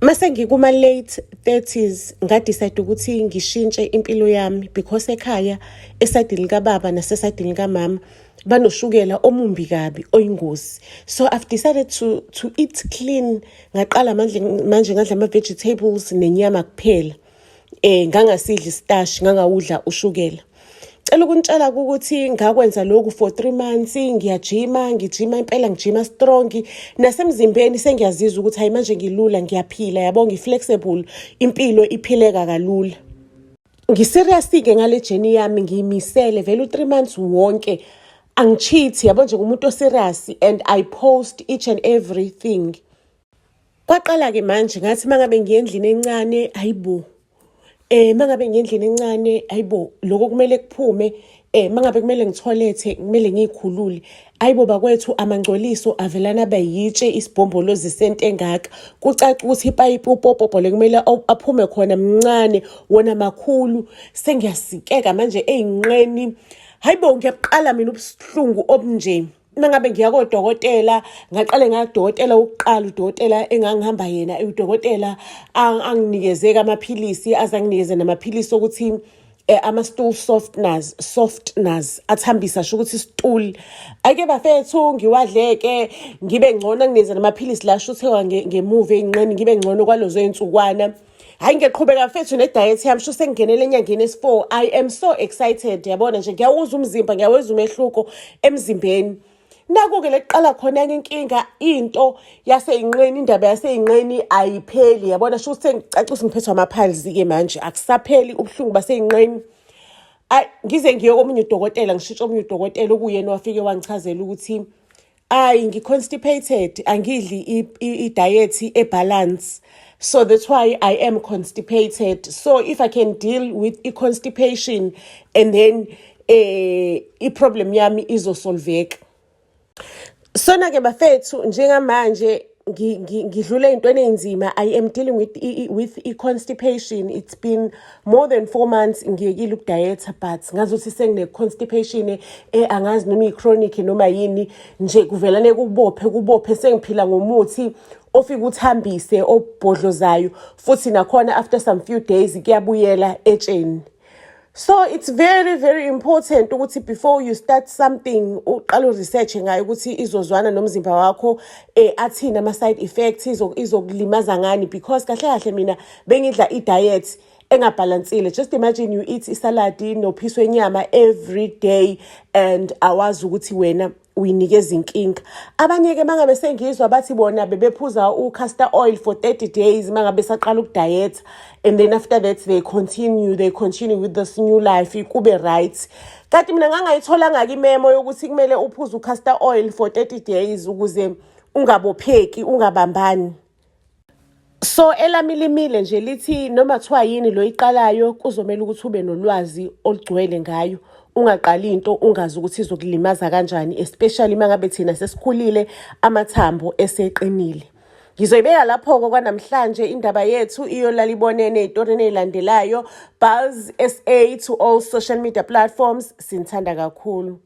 Mase ngikuma-late 30s, nga-decide ukuthi ngishintshe impilo yami because ekhaya, esayidini likababa nasesayidini likamama, banoshukela omumbi kabi oyingozi. So I've decided to eat clean. Ngaqala manje ngadla ama-vegetables nenyama kuphela. Ngangasidli i-starch, ngangawudla ushukela. Cela ukunitshela ukuthi ngakwenza lokhu for 3 months. Ngiyajima, ngijima impela, ngijima strong. Nasemzimbeni sengiyazizwa ukuthi hayi, manje ngilula, ngiyaphila, yabo, ngi-flexible, impilo iphileka kalula. Ngi-serious-ke ngale journey yami, ngiyimisele vele u-3 months wonke, angi-cheat, yabo nje, ngumuntu o-serious and I post each and everything. Kwaqala-ke manje ngathi uma ngabe ngiye endlini encane, hayibo, uma ngabe ngiye endlini encane, hayibo, lokho kumele kuphume. Uma ngabe kumele ngitholethe, kumele ngiy'khulule. Hayibo bakwethu, amangcoliso avelana abe yitshe, isibhombolozi sento engaka. Kucaca ukuthi ipayipi upopopo le kumele aphume khona mncane, wona makhulu. Sengiyasikeka manje ey'nqeni. Hayibo, ngiyabuqala mina ubuhlungu obunje. Uma ngabe ngiya kodokotela, ngaqale ngaya kudokotela wokuqala, udokotela engangihamba yena, udokotela anginikeze-ke amaphilisi, aze anginikeze namaphilisi okuthi ama-stool softeners, athambisa, sho ukuthi stool. Ake bafethu, ngiwadleke, ngibe ngcono. Anginikeze namaphilisi la ashutheka ngemuva ey'nqeni, ngibe ngcono kwalezo y'nsukwana. Hhayi, ngiyaqhubeka mfethu ne-diet yami, sho sengingenele enyangeni esi-4. I am so excited, yabona nje, ngiyawuzwa umzimba, ngiyawezwa umehluko emzimbeni. Naku-ke lekuqala khona-ke inkinga, into yasey'nqeni, indaba yasey'nqeni ayipheli, yabona, sho ukuthi sengicaca ukuthi ngiphethwe ama-piles-ke manje, akusapheli ubuhlungu basey'nqeni. Ayi, ngize ngiye komunye udokotela, ngishintshe omunye udokotela, okuyena wafike wangichazela ukuthi ayi, ngi-constipated, angidli i-diet e-balance, so that's why I am constipated. So if I can deal with i-constipation and then i-problem yami izosolveka. Sona-ke bafethu, njengamanje ngidlule ey'ntweni ey'nzima. I am dealing with i-constipation. It's been more than 4 months ngiyekile ukudayetha, but ngazuthi sengine-constipation, angazi noma iyi-chronic noma yini nje, kuvelane kubophe kubophe. Sengiphila ngomuthi ofike uthambise, obhodlozayo futhi, nakhona after some few days kuyabuyela etsheni. So it's very very important ukuthi before you start something, uqale u-research ngayo ukuthi izozwana nomzimba wakho, athini ama-side effects, izokulimaza ngani, because kahle kahle mina bengidla i-diet engabhalansile. Just imagine you eat isaladi nophisi wenyama every day and awazi ukuthi wena uyinikeza inkinga. Abanye-ke mangabe sengizwa bathi bona bebephuza u-castor oil for 30 days mangabe saqala ukudayetha, and then after that they continue with this new life, kube right. Kanti mina ngangayitholanga-ke i-memo yokuthi kumele uphuze u-castor oil for 30 days ukuze ungabopheki, ungabambani. So elami limile nje lithi noma kuthiwa yini lo iqalayo, kuzomela ukuthi ube nolwazi olugcwele ngayo. Ungaqali into ungazi ukuthi izokulimaza kanjani, especially uma ngabe thina sesikhulile, amathambo eseqinile. Ngizoyibeka lapho-ke kwanamhlanje indaba yethu, iyolala ibonene ey'torini ey'landelayo. Buzz SA to all social media platforms. Sinithanda kakhulu.